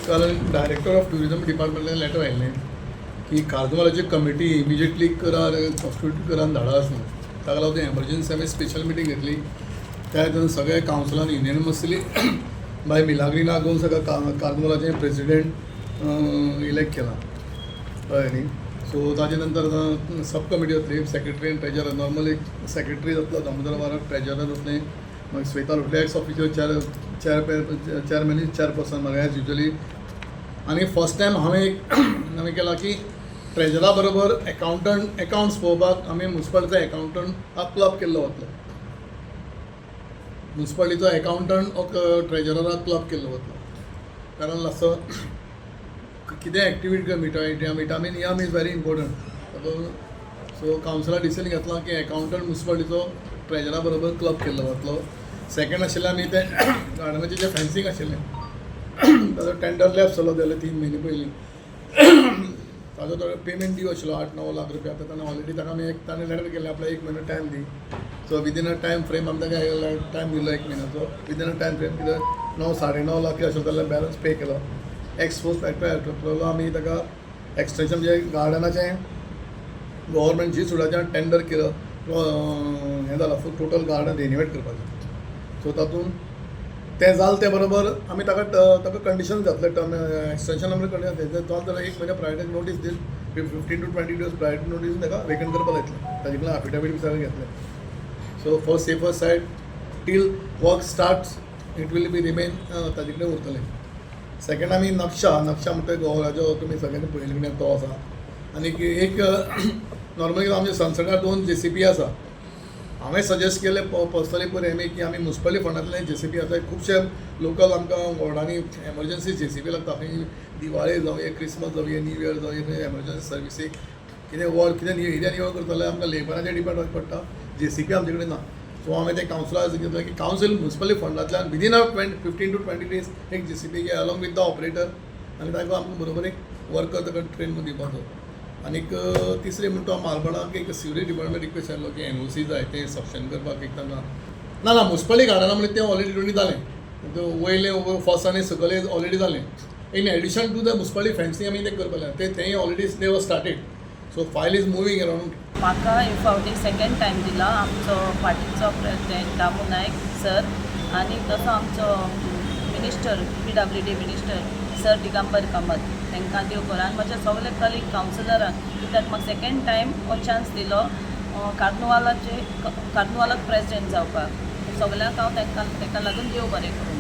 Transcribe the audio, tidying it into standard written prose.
काल director of tourism डिपार्टमेंटान letter आयिल्लें की कार्निवालाची कमिटी इमिजिएटली करा, कॉन्स्टिट्यूट करा आनी धाडा अशें म्हणून. ताका लागून एमर्जन्सी आमी स्पेशल मिटींग घेतली. त्या हितून सगळे कावन्सिलान युनॅनिमसली बाय मिलाग्रीना गोवन सगळं कार्निवालाचें प्रेसिडेंट इलेक्ट केला, कळ्ळें न्ही? सो ताजे नंतर आतां सब कमिटी जातली, सेक्रेटरी आनी ट्रेजरर. नॉर्मली सेक्रेटरी जातलो दामोदर बारक, ट्रेजरर जातलें मागीर श्वेता लोटले, ex officio chairman is chairperson मागीर एज युजली. आनी फर्स्ट टायम हांवें एक हांवें केलां की ट्रेजरा बरोबर एकावंटंट, एकावंट्स पळोवपाक आमी मुन्सिपालिटीचो एकावंटंट क्लब केल्लो वतलो. मुन्सिपालिटीचो एकावंटंट ट्रेजराक क्लब केल्लो वतलो, कारण असो कितें एक्टिविटी मिटा मिटामी नियम is very important. सो कावन्सिलान डिसिजन घेतलां की एकावंटंट मुन्सिपालिटीचो ट्रेजरा बरोबर क्लब केल्लो वतलो. सेकंड आशिल्लें आमी तें गार्डनाचें जें फेन्सींग आशिल्लें, ताजो टेंडर लॅप्स जालो जाल्यार 3 म्हयने पयलीं ताजो तो पेमेंट ड्यू आशिल्लो 8-9 लाख रुपया. आतां ताणें ऑलरेडी ताका आमी एक ताणें लेटर केल्लें, आपल्याक एक म्हयनो टायम दी. सो विदीन अ टायम फ्रेम आमी ताका टायम दिलो एक म्हयन्याचो. विदीन अ टायम फ्रेम कितें 9, 9.5 लाख आशिल्लो जाल्यार बॅलन्स पे केलो. एक्स पोस्ट फॅक्टर आमी ताका एक्सटेंशन, म्हणजे गार्डनाचें गव्हर्मेंट जी सुडाचें टेंडर केलं, हें जालां, फूल टोटल गार्डन रेनिवेट करपाचें. सो तातूंत तें जालें ते बरोबर आमी ताका ताका कंडिशन घातलें, टर्म एक्सटेंशन आमी कंडिशन जालें जाल्यार एक म्हयनो प्रायोरिटी नोटीस दिल, 15 to 20 days priority notice ताका वेकंट करपाक लायतलें. ताजे कडल्यान एफिडेवीट बी सगळें घेतलें. So for safer side, till work starts, it will be remain ताजे कडेन उरतलें. सेकंड आमी नक्षा, नक्षा म्हणटा गोवराचो तुमी सगळ्यांनी पळयल्ले कडेन तो आसा. आनी एक नॉर्मली आमच्या सनसेटार दोन जेसीबी आसा. हांवें सजेस्ट केलें पर्सनली पळय आमी की आमी मुन्सिपालिटी फंडांतल्यान जेसीबी आतां खुबशे लोकल आमकां वॉर्डांनी एमर्जन्सी जेसीबी लागता. खंय दिवाळी जावं, क्रिसमस जावं, न्यू इयर जावं, खंय एमर्जन्सी सर्विसीक कितें वॉर्ड कितें एरिया निवळ करतले जाल्यार आमकां लेबराचेर डिपेंड वचचें पडटा. जेसीबी आमचे कडेन ना. सो हांवें तें कावन्सिलाक घेतलें की कावन्सील मुन्सिपालिटी फंडांतल्यान within a 15 to 20 days एक जेसीबी घे अलॉंग विथ the operator आनी ताका आमकां बरोबर एक वर्कर ताका ट्रेन करून दिवपाचो. आनीक तिसरें म्हणटा, मालबणाक एक सिवरेज डिपार्टमेंट रिक्वेस्ट आयलो की एनओसी जाय तें सक्शन करपाक एक तांकां. ना ना, मुन्सिपालिटी गार्डना म्हणजे तें ऑलरेडी दोनी जालें. तें वयलें फर्स्ट आनी सकयलें ऑलरेडी जालें. In addition to the municipality fencing आमी तें करपाक तें तेंय already they was started, so file is moving around. म्हाका हे फावटी सेकंड टायम दिला आमचो पार्टीचो प्रेसिडेंट दामू नायक सर आनी तसो आमचो minister, PWD minister sir Digambar Kamat, तांकां देव बरो. आनी म्हज्या सगळे कलीग कावन्सिलरांक, कित्याक म्हाका सेकंड टायम हो चान्स दिलो कार्नुवालाचे, कार्नुवालाक प्रेसिडेंट जावपाक. सगल्यांक हांव तांकां ताका लागून देव बरें करूं.